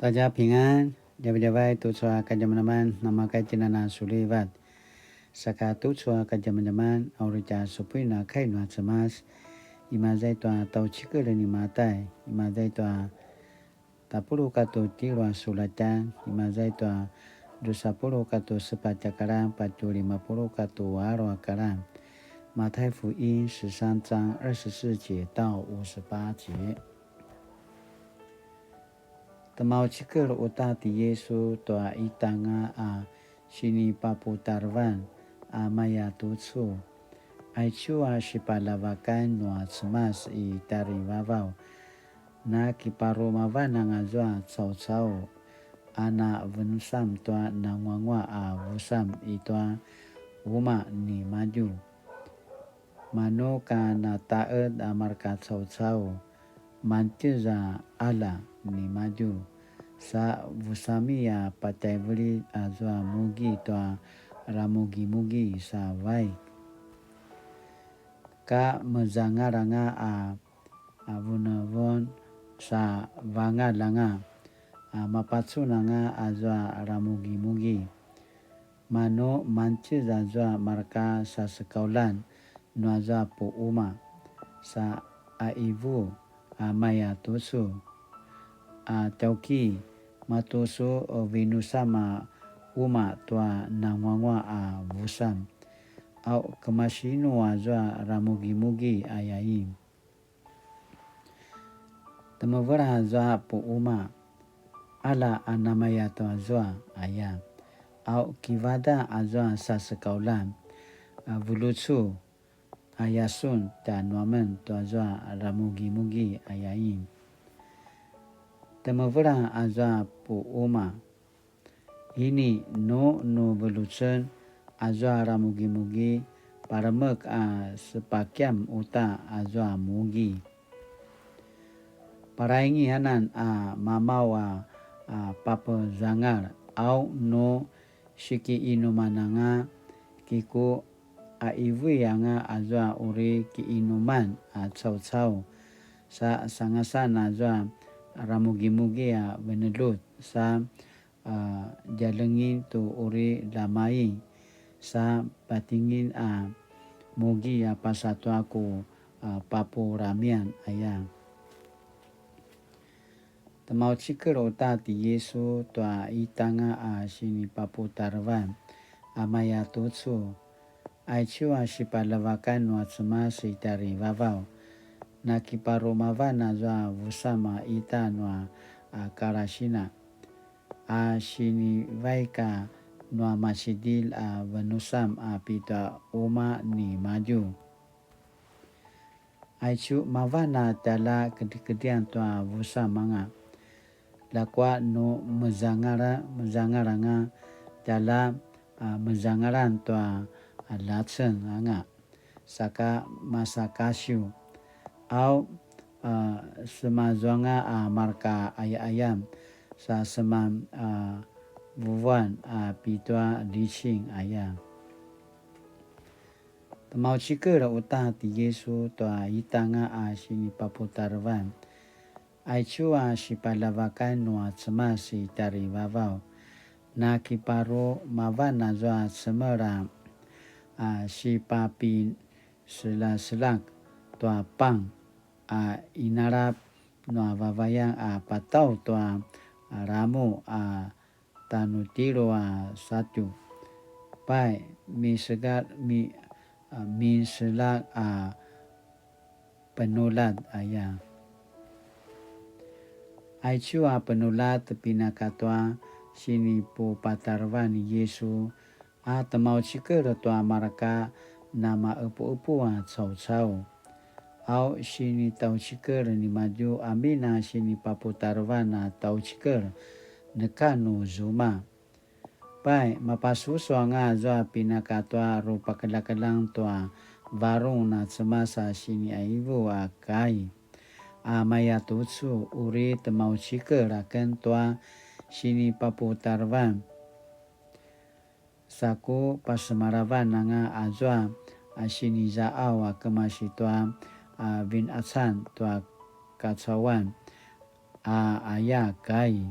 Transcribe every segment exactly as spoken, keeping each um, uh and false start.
大家平安, djavadjavay tucu a kadjamadjaman, namakay tinana sulivat. Saka tucu a kadjamadjaman, a uri tja supuin a kai nua Cemas, imaza i tua tjaucikel ni Matai, imaza i tua tapuluq katua tjelu a sulatjan, imaza i tua drusa puluq katua sepatj a kalan, patje lima puluq katua alu a kalan. 馬太福音十三章二十四節到五十八節。 Tjemaucikel uta ti Yisu tua itanga a sinipaputarevan a maya tucu. Aicu a sipaljavakan nua Cemas i tjarivavaw, na kiparumavan anga zua caucau, a na venusam tua nanguanguaq a vusam i tua umaq nimadju. Manu ka na taqed a marka caucau, mantjez a qalja nimadju, sa vusami a patjaivililj azua mugi tua ramugimugi sa vaik. Ka mezangal anga a, a vunevun sa vangalj anga, a mapacun anga azua ramugimugi. Manu mantjez azua marka sasekauljan nuazua puquma, sa qivu a maya tucu, a tjauki, matucu vinusam a umaq tua nanguanguaq a vusam. Au kemasinu azua ramugimugi, aya i. Temevela azua puquma, qalja a namaya tua zua, aya. Au kivadaq azua sasekauljan, a vulucu, aya sun tjanuamen tua zua ramugimugi, aya i. Temevela azua puquma, ini nu nu velucen azua ramugimugi, palemek a sepakiam uta azua mugi. Palaingi anan a mamaw a, a papezangal, au nu sikiinuman anga, kiku qivui anga azua uri kiinuman a caucau, sa sangasan azua ramugimugi a venelut, sa a, djalengin tu uri lamai, sa patingin a mugi a pasa tua ku, a, papuramian, aya. Tjemaucikel uta ti Yisu tua itanga a sinipaputarevan a maya tucu, Aicu a sipaljavakan nua Cemas i tjarivavaw, na kiparumavan azua vusam a ita nua, a, kalasina, a sinivaik a nua macidilj a venusam a pitua umaq nimadju. Aicu mavan a tjalja kedrikedrian tua vusam anga. Ljakua nu mezangal, mezangal anga tjalja, a, mezangalan tua, a, ljaceng anga. Saka masakasiw. Au, a, semazuanga a marka aya'ayam sa seman, a, vuvuan a pitua licing aya. Tjemaucikel uta ti Yisu tua itanga a sinipaputarevan. Aicu a sipaljavakan nua Cemas i tjarivavaw, na kiparumavan azua cemel a, a sipapin selaselak tua pang a inalap nua vavayan a pataw tua ramu a tanutjelu a satju. Pai, misekat, mi, a, minselak a penuljat aya. Aicu a penuljat pinakatua sinipupatarevan ni Yisu, a tjemaucikel tua marka namaqepuqepu a caucau. Au sinitjaucikel nimadju amin a sinipaputarevan a tjaucikel neka nu zuma. Pai, mapasusu anga azua pinakatua rupakeljakeljang tua varung na Cemas a siniqaivu a kai. A maya tucu uri tjemaucikel aken tua sinipaputarevan. Sa ku pasemalavan anga azua a sinizaqaw a kemasi tua a vinqacan tua kacauan a aya kai.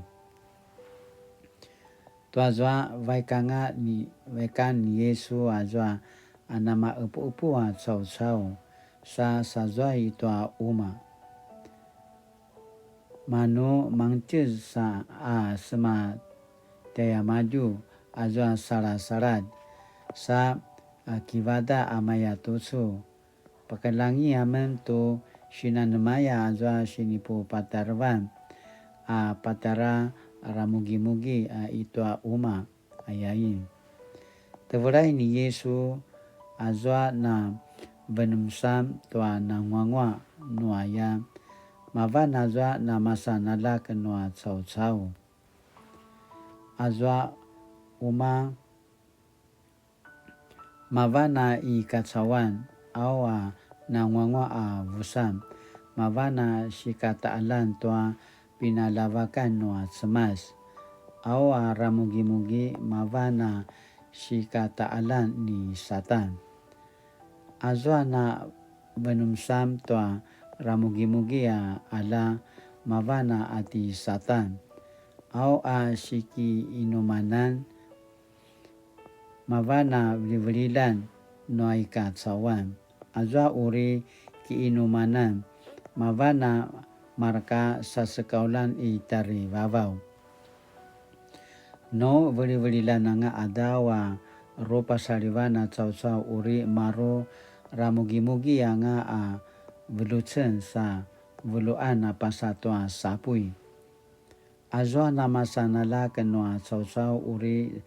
Tuazua vaik anga ni, vaik anga ni Yisu azua a namaqepuqepu a caucau, sa sazua i tua quma. Manu mangtjez sa a sema tjaimadju azua salasaladj, sa a kivada a maya tucu. Pakaljangi amen tu sinanemaya azua sinipupatarevan a patjara ramugimugi a i tua quma, ayain. Tevelai ni Yisu azua na venemsam tua nanguanguaq nu aya, mavan azua na masan aljak nua caucau. Azua quma mavan a i kacauan, au a nanguanguaq a vusam, mavan a sikataqaljan tua pinaljavakan nua Cemas, au a ramugimugi mavan a sikataqaljan ni Satan. Azua na venemsam tua ramugimugi a qalja mavan a ti Satan, au a sikiinumanan mavan a vilivililjan nua i kacauan. Azua uri kiinumanan mavan a marka sasekauljan i tjarivavaw. Nu vilivililjan anga qadaw a rupasalivan a caucau uri maru ramugimugi anga a velucen sa veluan a pasa tua sapuy. Azua namasan aljak nua caucau uri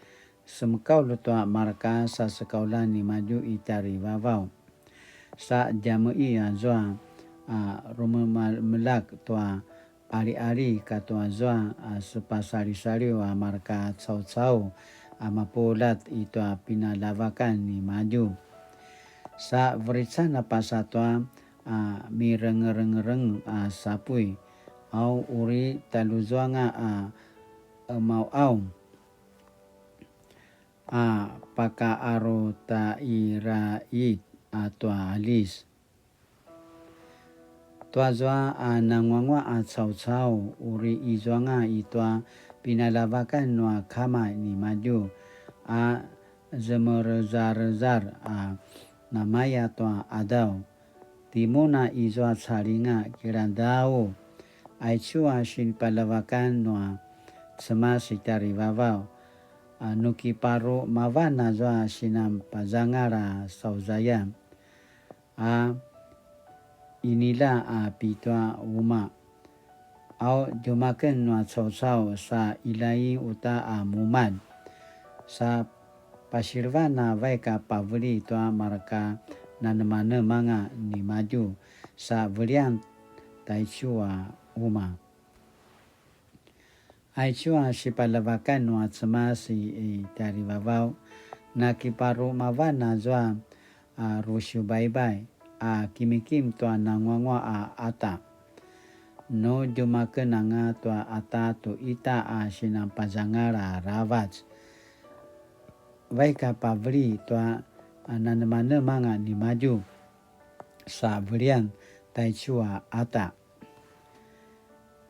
semekaulj tua marka sasekauljan nimadju i tjarivavaw. Sa djameqi azua a rumemalak tua qaliqali katua zua a sepasalisaliw a marka caucau a mapuljat i tua pinaljavakan nimadju. Sa verican a pasa tua a mirengerengereng a sapuy, au uri taljuzuanga a qemauqaung a pakaarutaqirait a tua alis. Tuazua a nanguanguaq a caucau uri izuanga i tua pinaljavakan nua kama nimadju a zemerezarezar a namaya tua qadaw. Timun a izua calinga kilangdau, aicu a sinipaljavakan nua Cemas i tjarivavaw, a nu kiparu mavan azua sinan pazangal a sauzayan, a inila a pitua uma. Au djumaken nua caucau sa ilaing uta a mumalj. Sa pasilvan a vaik a paveli tua marka nanemanemanga nimadju sa velian taicu a uma. Aicu a sipaljavakan nua Cemas i, i tjarivavaw, na kiparu mavan azua a rusiubaybay a kimikim tua nanguanguaq a qata. Nu djumaken anga tua qata tu ita a sinan pazangal aravac, vaik a paveli tua a nanemanemanga nimadju sa velian taicu a qata.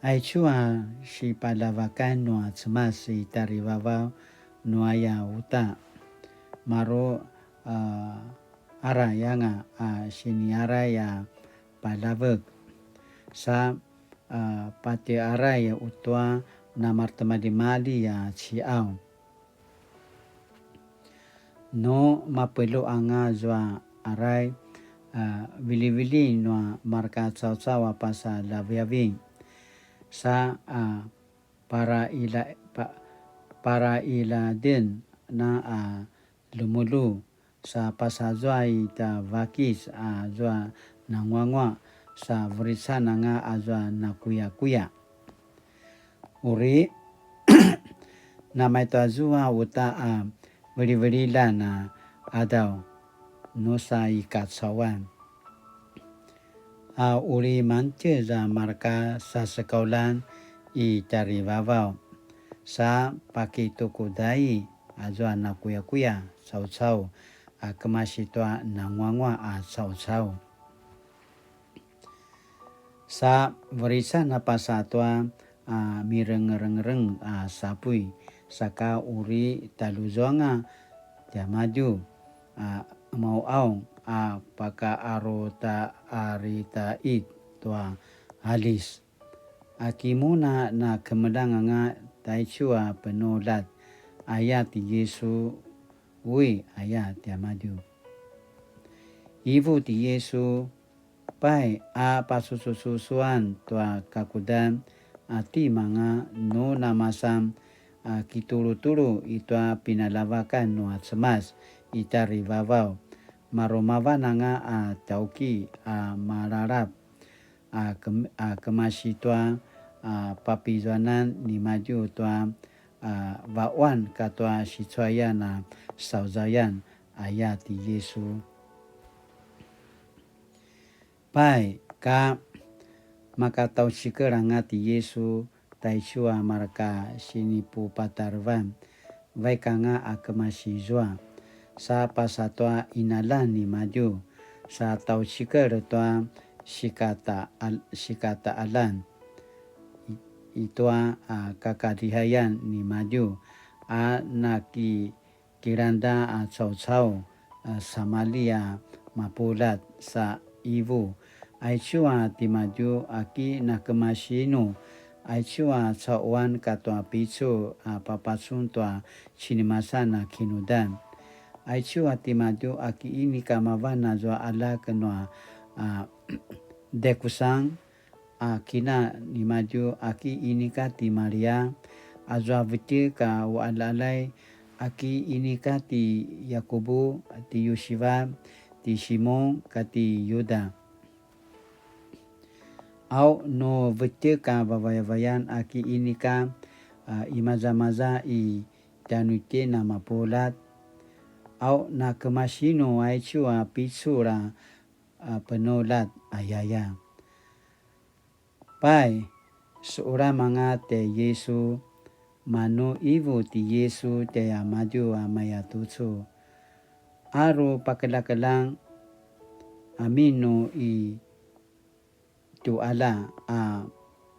Aicu a sipaljavakan nua Cemas i tjarivavaw nu aya uta, maru a aray anga a siniaray a paljavek, sa a patje aray utua namaretimaljimalji a ciqaw. Nu mapeljuq anga zua aray a vilivili nua marka caucau a pasa ljaviaving, sa a paraila-, pa-, parailadjen na a lumulu, sa pasazua i tja vakis azua nanguanguaq, sa vurican anga azua nakuyakuya. Uri namaitazua uta a vilivililjan a qadaw nusa i kacauan. A uri mangtjez a marka sasekauljan i tjarivavaw, sa pakitukudai azua nakuyakuya caucau a kemasi tua nanguanguaq a caucau. Sa vurican a pasa tua a mirengerengereng a sapuy, saka uri taljuzuanga tiamadju a mauaung a pakaarutarita'it tua alis. Aki mun a na kemeljang anga taicu a penuljat, aya ti Yisu, ui, aya tiamadju. Ivu ti Yisu, pai a pasusususuan tua kakudan a timanga nu namasan a kitulutulu i tua pinaljavakan nua Cemas i tjarivavaw, marumavan anga a tauki a malalap a, kem-, a kemasi tua a papizuanan nimadju tua a vaquan katua sicuayan a sauzayan, aya ti Yisu. Pai ka makataucikel anga ti Yisu taicu a marka sinipupatarevan, vaik anga a kemasi zua, sa pasa tua qinaljan nimadju, sa taucikel tua sikata-, sikataqaljan i tua a kakalihayan nimadju a naki kilangda a caucau a Samalia mapuljat sa ivu. Aicu a timadju aki nakemasinu, aicu a cauan katua picul a papacun tua cinimasan a kinudan. Aicu a timadju aki inika mavan azua aljak nua a Dekusang, a kina nimadju aki inika ti Maria, azua vetjek a uqaljaqaljay aki inika ti Yakubu, ti Yusiva, ti Simon, kati Yuda. Au nu vetjek a vavayavayan aki inika a imazamaza i tjanuitjen a mapuljat. Au nakemasinu aicu a picul a a penuljat ayaya. Pai, suqelam anga tjai Yisu, manu ivu ti Yisu tjaiamadju a mayatucu. Aru pakeljakeljang, amin nu i tjuqalja a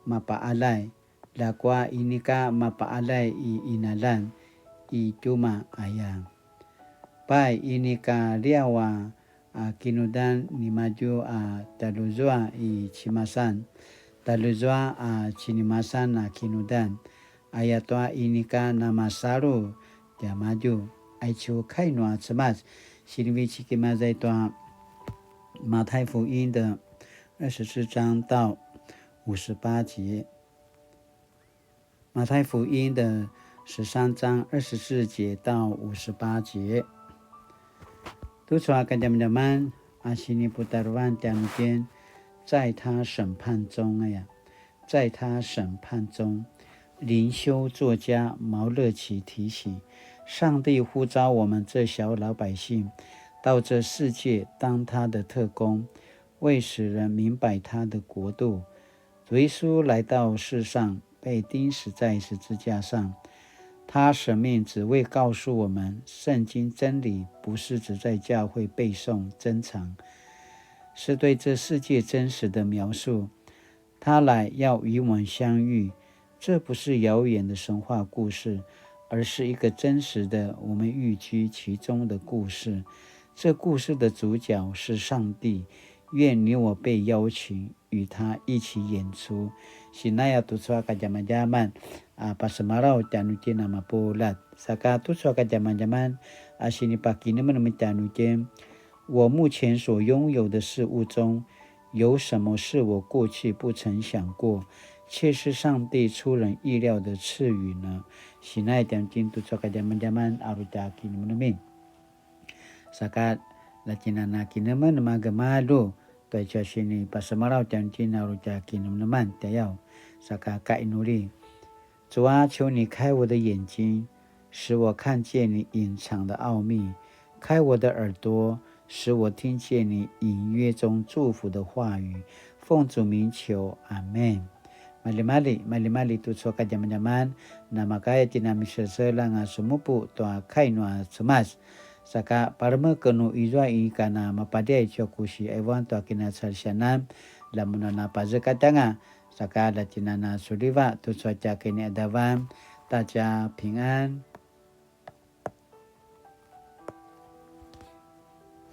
mapaqaljay, ljakua inika mapaqaljay i qinaljan i tjumaq aya. Pai inika liaw a, a kinudan nimadju a tjaljuzua i cimasan, tjaljuzua a cinimasan a kinudan, ayatua inika namasalu tiamadju. Aicu kai nua Cemas, sinivecik i maza i tua 馬太福音的二十四章到五十八節。 馬太福音的十三章二十四节到五十八节。 Tucu a kadjamadjaman a siniputarevan tjanuitjen, 在他审判中 aya, 在他审判中。灵修作家毛乐祈提醒，上帝呼召我们这小老百姓到这世界当他的特工，为使人明白他的国度。主耶稣来到世上，被钉死在十字架上。他舍命只为告诉我们，圣经真理不是只在教会背诵珍藏，是对这世界真实的描述。他来要与我们相遇，这不是遥远的神话故事，而是一个真实的、我们寓居其中的故事。这故事的主角是上帝，愿你我被邀请与他一起演出。Sinaya tucu a kadjamadjaman a pasemalaw tjanuitjen a mapuljat. Saka tucu a kadjamadjaman a sinipakinemenem tjanuitjen, 我目前所拥有的事物中，有什么是我过去不曾想过，却是上帝出人意料的赐予呢？Sinaya tjanuitjen tucu a kadjamadjaman a uri tja kinemenemen. Saka la tjinana kinemenem a gemalju, tua icu a sinipasemalaw tjanuitjen a uri tja kinemeneman tjayaw. Saka kainuli. 主啊，求你开我的眼睛，使我看见你隐藏的奥秘；开我的耳朵，使我听见你隐约中祝福的话语。奉主名求，阿们。Malimali, malimali tucu a kadjamadjaman, namakaya tjen a miseselang a semupu tua kai nua Cemas. Saka palemeken nu izua inika na mapadiay tua ku siaivan tua kinacalisianan, lamun a na pazekatjanga, saka la tjinana suliva tucu a tja kiniadavan, 大家平安。